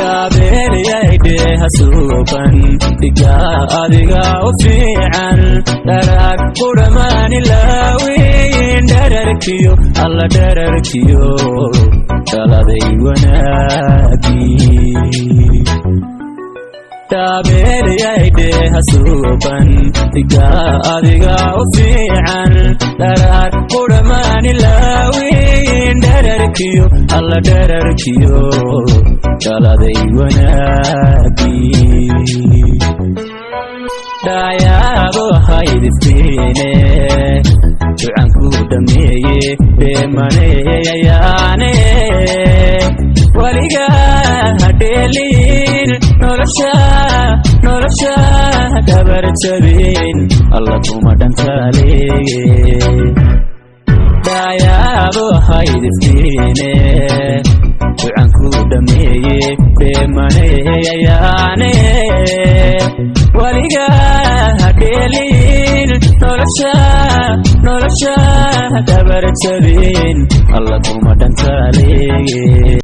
Dhaabeelyaydhehasuuban dhigaa adiga u fiican, dharaar qudhamaanilaawin, dhararkiyo alla dhararkiyo dhaladay wanaagii. Dhaabeelyaydhehasuuban dhigaa adiga u fiican, dharaar qudhamaanilaawin, dhararkiyo alla dhararkiyo dhaladay wanaagii. Dhaayaabo haydiftiine ducanku dhameeye dheemaneeyayaane, weliga hadheeliin nolosha, nolosha dhabar jabin, alla kuma dhantaaleeye. Dhaayaabo haydiftiine ducanku dhameeye dheemaneeyayaane, weliga hadheeliin nolosha, nolosha dhabar jabin, alla kuma dhantaaleeye.